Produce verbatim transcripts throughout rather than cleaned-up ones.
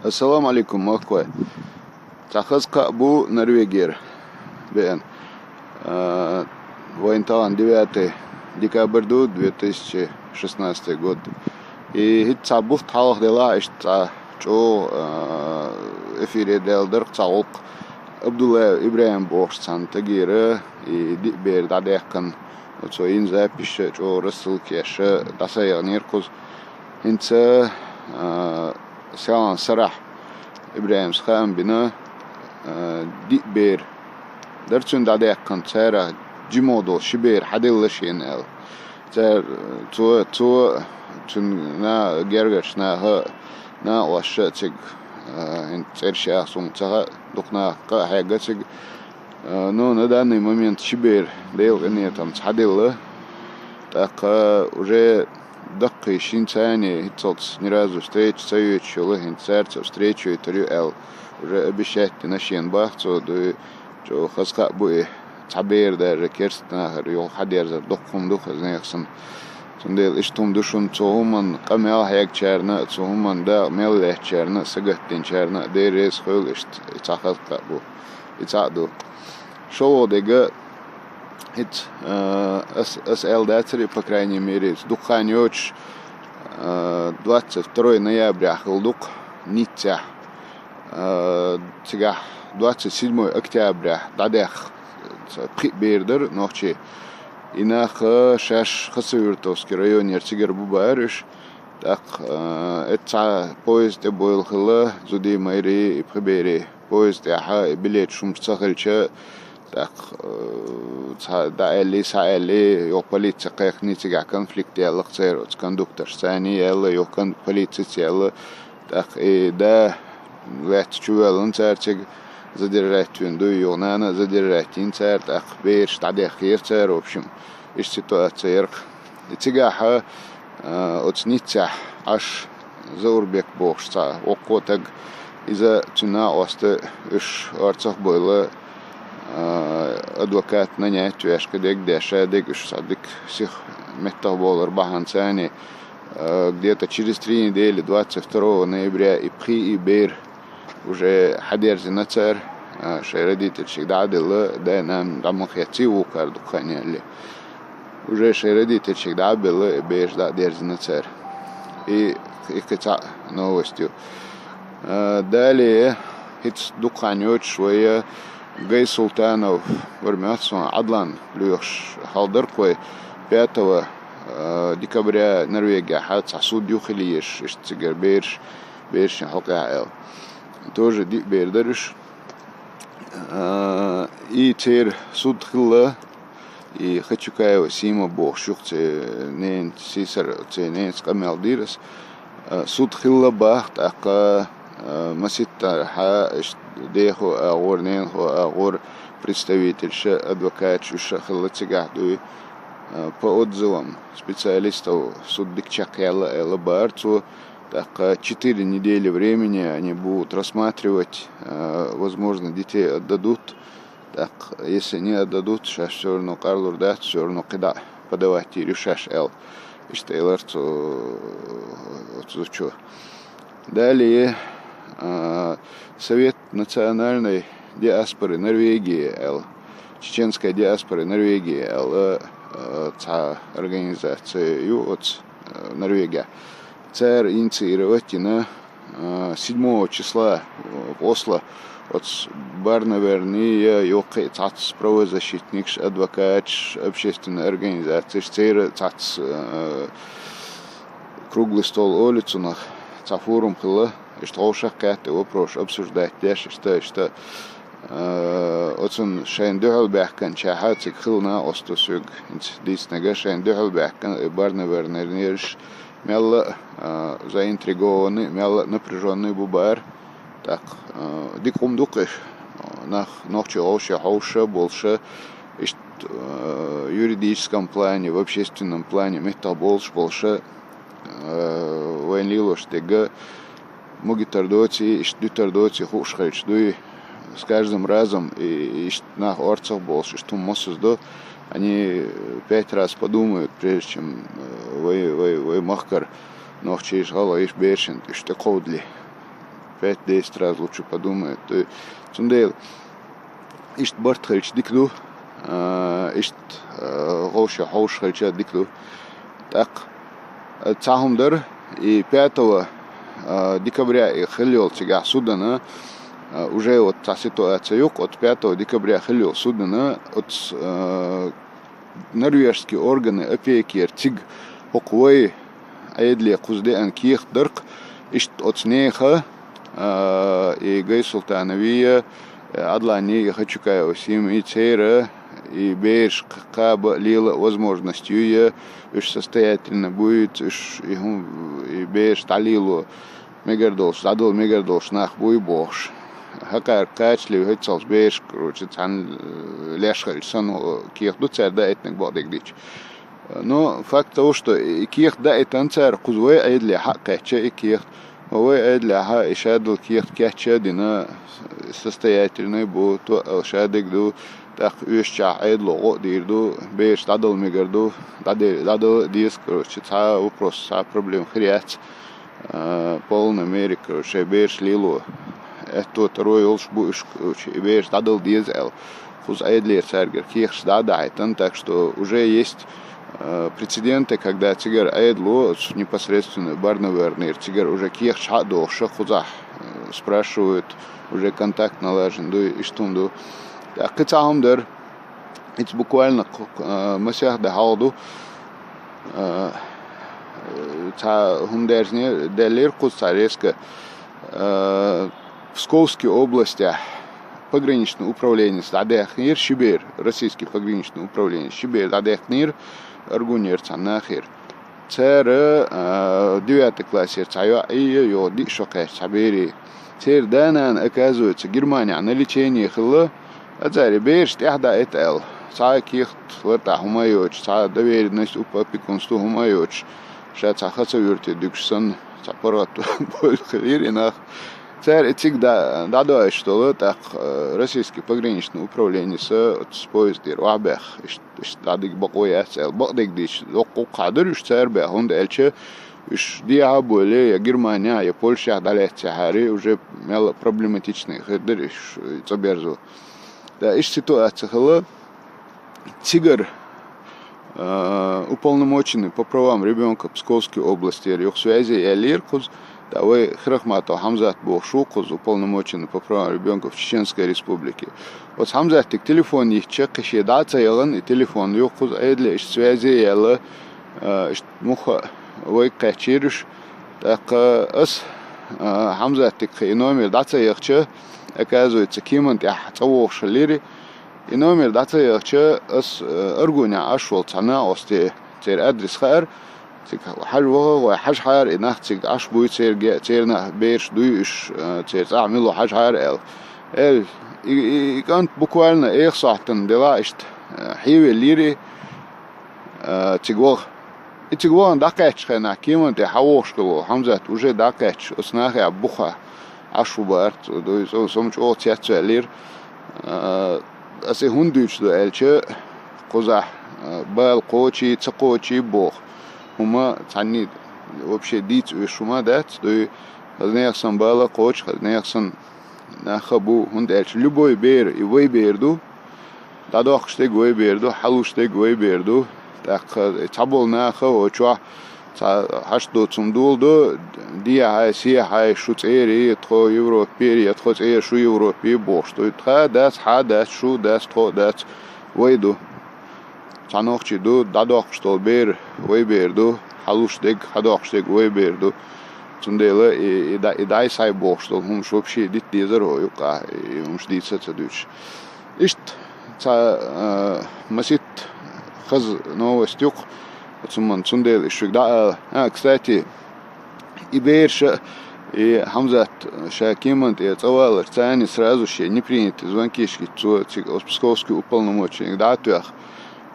Ассаламу алейкум, махкой. Цхьа хаза кхаъ бу Норвегера беана. А, вайн тахан девятое декабрь ду, две тысячи шестнадцатый год. И хӀинца цхьа бутт хьалха делахь, иштта цхьа чӀогӀа, а, эфире даьлла дара цхьа гӀуллакх. Абдуллаев ИбрахӀим бохучу цхьана стагера, и диъ бер дӀадаьккхина, оцо йина записьш а чӀогӀа рассылка еш а дӀасаяханера кхуза. ХӀинца, а, селхана сарахь ИбрахӀима хаам бина, а, диъ бер дара цуьнан дӀадаьккхина, царах жима долу ши бер хьаделла шена аьлла. Цара, цо, цо, цуьнан на-, гергарчу наха, накъоша а цига, а, хӀинца цӀераш яха суна ца хаьа, дукха нахах а хьегна цига. А, ну, на данный момент ши бер Делан къинхетамца хьаделла. ТӀаккха уже даккхий шина царний хӀинццалц ни разу встреча ца йоьдуш йолу, хӀинца цаьрца встреча йойтур ю аьлла, уже обещать дина шена боху цо, дуй, чӀогӀа хаза кхаъ бу и, цхьа бер даже керста нахара юха хьадерзар доккха хӀума ду хаза нехан санна. Цундела иштта хӀума ду шуна, цу хӀуманна къамел хьегначарна а, цу хӀуманна дакъа мел лаьцначарна а, сагатдинчарна а, Дела реза хуьлда, иштта и цхьа хаза кхаъ бу, и цхьаъ ду. ШолгӀа дерг, хӀинца, а, ас, ас аьлла дацара, по крайней мере, дукха хан йоцуш, а, двадцать второй ноября хилла ду-кх Ниццехь. А, цигахь двадцать седьмой октября дӀадаьхна пхиъ бер дара нохчий. И нах, а, шаьш Хасавюртовский районера цигара бу бара уьш. ТӀаккха, а, эцца цхьа поезд тӀе бовла хилла, зудий, майрий, и пхи берий. Поезд тӀехь и билеташ хӀумаш ца хилча, тӀаккха, э, цхьа дӀааьлли, схьааьлли, юха полици кхайкхина, цигахь конфликт яьлла-кх церан оцу кондукторшца, царний яьлла, юха кон-, полицица яьлла. ТӀаккха и да лаьцна чувоьллина цара цига, задержать вина дуй, юха нана а задержать йина цара, тӀаккха бераш дӀадаьхкира цара, в общем, иштта ситуация яра-кх. И цигахь, а, оцу Ниццехь Ӏаш Заурбек бохуш цхьа воккха стаг, иза, цуьнан накъост а, уьш орцах а бовла, а, адвокат нанять а веш, кхидерг а деш, шадерг а, уьш цхьа дика сиха меттахбовлар бахьана царний, а, где-то через три недели, двадцать второго ноября, и пхи и бер уже хьадерзина цара, а, шайн родительшка дӀа а делла, да-нана дӀа ма хецций, вукхара дукха хан яьлла. Уже шайн родительшка дӀа а белла, и бераш дӀа а дерзина цара. И, и кхин цхьаъ новость ю. А, далее, хӀинца дукха хан йоцуш вай, а, Гайсултанов, вара моьтту суна, Ӏадлан лоьхуш хьал дара-кх вай, пятого, а, декабря Норвегехь цхьа суд ю хила езаш, иштта цигара бераш, берашна хьокъехь аьлла. Тоже диъ бер дара уьш. А, и церан суд хилла, и Хачукаева Сима бохуш ю-кх церан ненан сийсара, церан ненаца къамел дира ас. А, суд хилла боху, тӀаккха, а, масийттазза иштта дехо агӀора, ненахо агӀора представительша, адвокаташ уьш а хилла цигахь дуй. А, по отзывам специалистов суд дика чекхъяьлла аьлла бара цо. ТӀаккха четыре недели времени они будут рассматривать, а, возможно, детей отдадут. ТӀаккха, если не отдадут, шаьш всё равно къарлур дац, всё равно кхидӀа подавать йийр ю шаьш аьлла. Иштта элира цу, цу чу. Далее, а, Совет национальной диаспоры Норвегии аьлла, чеченская диаспора Норвегии аьлла, а, цхьа организация ю оцу, а, Норвегехь. Цара инициировать йина, а, седьмого числа, а, Осло, оцу Барневернийн, я юха кхин а цхьацца правозащитникаш, адвокаташ, общественная организацияш, церан цхьацца, а, круглый стол олу цунах, цхьа форум хилла, иштта вовшах кхетта и вопрос обсуждать деш, иштта, иштта. Э, оцунна шайна дуьхьал баьхкинчехьа цига хилла накъостий соьга хӀинца дийцинарг, шайна дуьхьал баьхкина и Барневернерш мелла а, э, заинтригованный, мелла а напряжённый бу бара. ТӀаккха, э, дика хӀума ду-кх и, нах нохчийн вовшех хьовша болуша, иштта, э, юридическом плане, в общественном плане меттах болуш болуша, э, вайн лелош дерг могуьйтур доций, иштта дуьтур доций хууш хилча дуй. С каждым разом и, иштта нах орцах болуш, иштта хӀума массаза до. Они пять раз подумают, прежде чем, э, вай, вай, вай махкара нохчийша, гӀалгӀайша берашна иштта тӀекховдале. пять-десять раз лучше подумают. То есть, цундела, иштта барт хилча дика ду, а, иштта, а, гӀовша хьовш хилча дика ду. ТӀаккха, а, цхьа хӀума дар, и пятого, а, декабря и хилла йолу цигахь судана, а, уже вот цхьа ситуация юкъа, вот пятого декабря хилла йолу судана, оцу, а, норвежский органы опекера цига хӀокху вай Ӏедале кхуза деана кехат дарх, иштта оцу нехан, а, и Гайсултановия, Адлани, и Хачукаева Сима, и церан, и бераш кхаба а лела а возможность юй, уьш состоятельно буй, уьш и хӀун, и бераш дӀалело мегар долуш, дӀадала мегар долуш нах буй бохуш. ХӀокхара кхачале хӀоьтталц бераш, короче, цхьаьна, э, леш хилча санна, э, кехат ду цара даийтинарг бакъдерг дийцича. Но факт того, что и кехат даийтина цара кхуза вай Ӏедале хьа а кхаьчча и кехат, вай Ӏедалехьа и шадала кехат кечъян а дина, состоятельный бу, тоъал шадерг ду, тӀаккха оьшучохь Ӏедало гӀо а дийр ду, бераш дӀадала мегар ду, дӀаде-, дӀадала а деза, короче, цхьа а вопрос, цхьа а проблема хир яц. А, полной мере, короче, шайн бераш лело аьтто, таро йолуш бу уьш, короче, и бераш дӀадала деза аьлла. Кхуза Ӏедалера цаьргара кехаташ дӀа а дахьийтина, так что уже есть, а, прецеденты, когда цигара Ӏедало, оцу непосредственно Барневер-нера цигара уже кехаташ хьа а дохуш, кхузахь, а, спрашивают, уже контакт налажен ду, иштта хӀума ду. ТӀаккха кхин цхьа хӀума дара. Иза буквально кху-, а, масех де хьалха ду. А, цхьа хӀума даьржина даьллера кхуза цхьа резко. А, Псковский областехь пограничный управленец дӀадаьккхинера ши бер, российский пограничный управленец ши бер дӀадаьккхинера Аргунера цхьана нахера. Цара, а, девятый классера цхьа йоӀ а, йо, диъ шо кхаьчча цхьа бер а. Церан да-нана, оказывается, Германехь на лечении хилла, а цара и бераш тӀаьхьа даийта аьлла. Цхьа а кехат лартӀахь хӀума а йоцуш, цхьа а доверенность, уп-, опекунство хӀума а йоцуш, ша цхьа ха ца юьртий дуьгуш санна, цхьа паргӀато болу хилира и нах. Цара и цига да-, дӀадоуьйтуш долу, тӀаккха, э, российский пограничный управленеца оцу поездера охьабаьхна, иштта, иштта дӀадига бакъо яц аьлла, бакъдерг дийцича, доккха гӀуллакх хьа дара уьш цара баьхна, хӀунда аьлча уьш дехьа а болий, я Германехь, я Польшехь дӀалаьцнехьара, уже мел проблематичный хир дара уьш, э, цӀа берзо. Да, иштта ситуация хилла. Цигара, а, уполномоченный по правам ребёнка Псковской области юха связи яьллера кхуза, да, вай Хирахматов Хьамзат бохуш ву кхуза, уполномоченный по правам ребёнка в Чеченской Республике. Оцу Хьамзатига телефон йитча, кхин шен дӀа а ца яхана, и телефон юха кхуза Ӏедале иштта связи яьлла, а, иштта муха вайга кхаьчнера уьш. ТӀаккха ас, а, Хьамзатига кхин и номер дӀа ца яхча, оказывается, кеман тӀехь цӀа вогӀуш хиллера, и номер дӀа ца яхча, ас, э, Аргунехь Ӏаш волу цхьа накъосте церан адрес хаьара. Цига хьажа ваха гӀой, хьажахьара и нах цига Ӏаш буй, церан ге-, церан нах бераш дуй уьш, э, церан цӀахь мила ву хьажахьара аьлла. Эл, и, и, и кӀант буквально эха сохьтана делахь иштта, э, хьевеллера, э, цига ваха. И цига вахана дӀакхаьчча хенахь, кеман тӀе хьан вогӀуш хилла Хьамзат уже дӀакхаьчча, оцу нахехь бухахь Ӏаш ву бара, со, со, со чӀогӀа цецваьллера. А, аса и хӀунда дуьйцуш ду аьлча, кхузахь, а, бала кхочий, ца кхочий боху хӀума цхьанний вообще дийца оьшуш хӀума дац, дуй, хаза нехан санна бала кхочу, хаза нехан санна нах а бу, хӀунда аьлча любой бер, и вай бер ду, дӀадоккхуш дерг вай бер ду, хьалуш дерг вай бер ду. ТӀаккха цхьаболу наха а чохь цхьа хьашт доцу хӀума доладо, дехьа, сехьа, шу цӀера, тхо Европера, я тхо цӀера, шу Европе бохуш ду. Тха дац, хьа дац, шу дац, тхо дац, вай ду. Цхьа нохчий ду, дӀадоккхуш долу бер вай бер ду, хьалуш дерг, хьадоккхуш дерг вай бер ду. Цундела и, и дӀа-, и дӀай-схьай бохуш долу хӀумаш вообще дита дезара хӀо юккъахь, и хӀумаш дийца а ца дуьйцуш. Иштта цхьа, а, маситта хаза новость юкъа, цуман цундела и шуьга дӀаала. А, кстати, и бераша, и Хьамзат ша кеман тӀера цӀа валар, царни сразу шен непринятый звонкишки цо цига Псковский уполномоченный дӀа а тоьхна.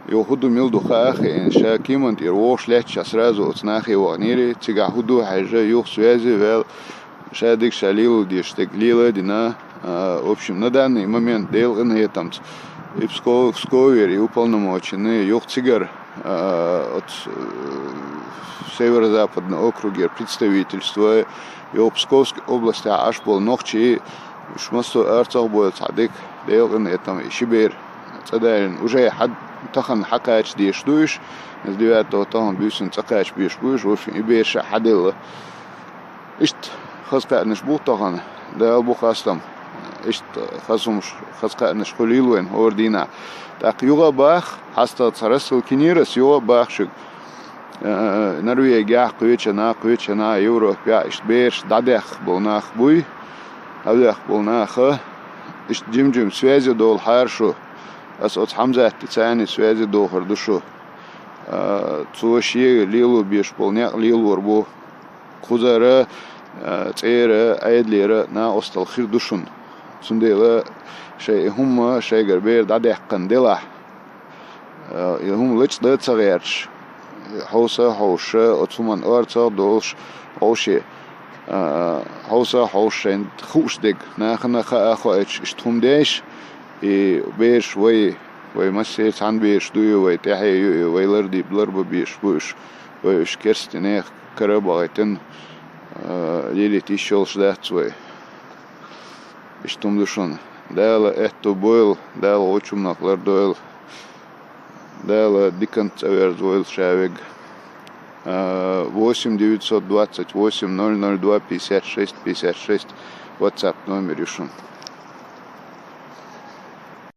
Йо, хӀун ду, мила ду хаа а хиъна, ша кеман тӀера вогӀуш лаьтташ ша сразу оцу нахе ваханера, цигахь хӀун ду хьаьжжа, юха связи ваьлла, ша дерг ша лело дезаш дерг лела а дина. А, в общем, на данный момент Делан къинхетамца и Псков-, Псковера и уполномоченный юха цигара А, оцу, э, Северо-Западный округера представительство, йо Псковский областехь Ӏаш болу нохчий, уьш массо а арцагӀа бойла цхьа дика, Делан къинхетам, и ши бер цӀа далийна, уже хьан-, тахана хьакхача дезаш ду уьш, иза девятого тахана буьйсанна цӀа кхача безаш бу уьш, в общем, и бераш а хьаделла. Иштта хаза кхаьънаш бу тахана, Дала бу хастам. Иштта хаза хӀумаш, хаза кхаьънаш хуьлийла вайна хӀора дийнахь. ТӀаккха юха а баха, хьастагӀа цхьа рассылка йинера ас, юха а баха шуьга. Э, Норвегехь кхечу нах, кхечу нах, Европехь иштта бераш дӀадаьхна болу нах буй, дӀадаьхна болу наха, иштта жим-жим связе долахьара шу. Ас оцу Хьамзатца цхьаьна связе дохур ду шу. Э, цо шен лело безаш болу некъ лелор бу. Кхузара, а, цӀера, Ӏедалера накъосталла хир ду шуна. Цундела шайн и хӀума шайгара бер дӀадаьккхина делахь, а, и хӀума лачкъа дан ца гӀерташ, хьовса а хьовша, оцу хӀуманна орцагӀа а долуш, хьовше, а, хьовса а хьовша шайна хууш дерг, нахана хаа а хоуьйтуш, иштта хӀума деш, и бераш вай, вай массеран цхьаьна бераш ду и, вай тӀаьхье ю и, вай лардийна ларбан безаш бу уьш, вай уьш керстанех кара а бахийтина, а, лелийта йиш йолуш дац вай. Иштта хӀума ду шуна. Дала аьтто бойла, Дала гӀочу хӀуманах лардойла. Дала диканца цӀа верзавойла ша вега. А, восемь девятьсот двадцать восемь ноль ноль два пятьдесят шесть пятьдесят шесть WhatsApp номер ю шуна.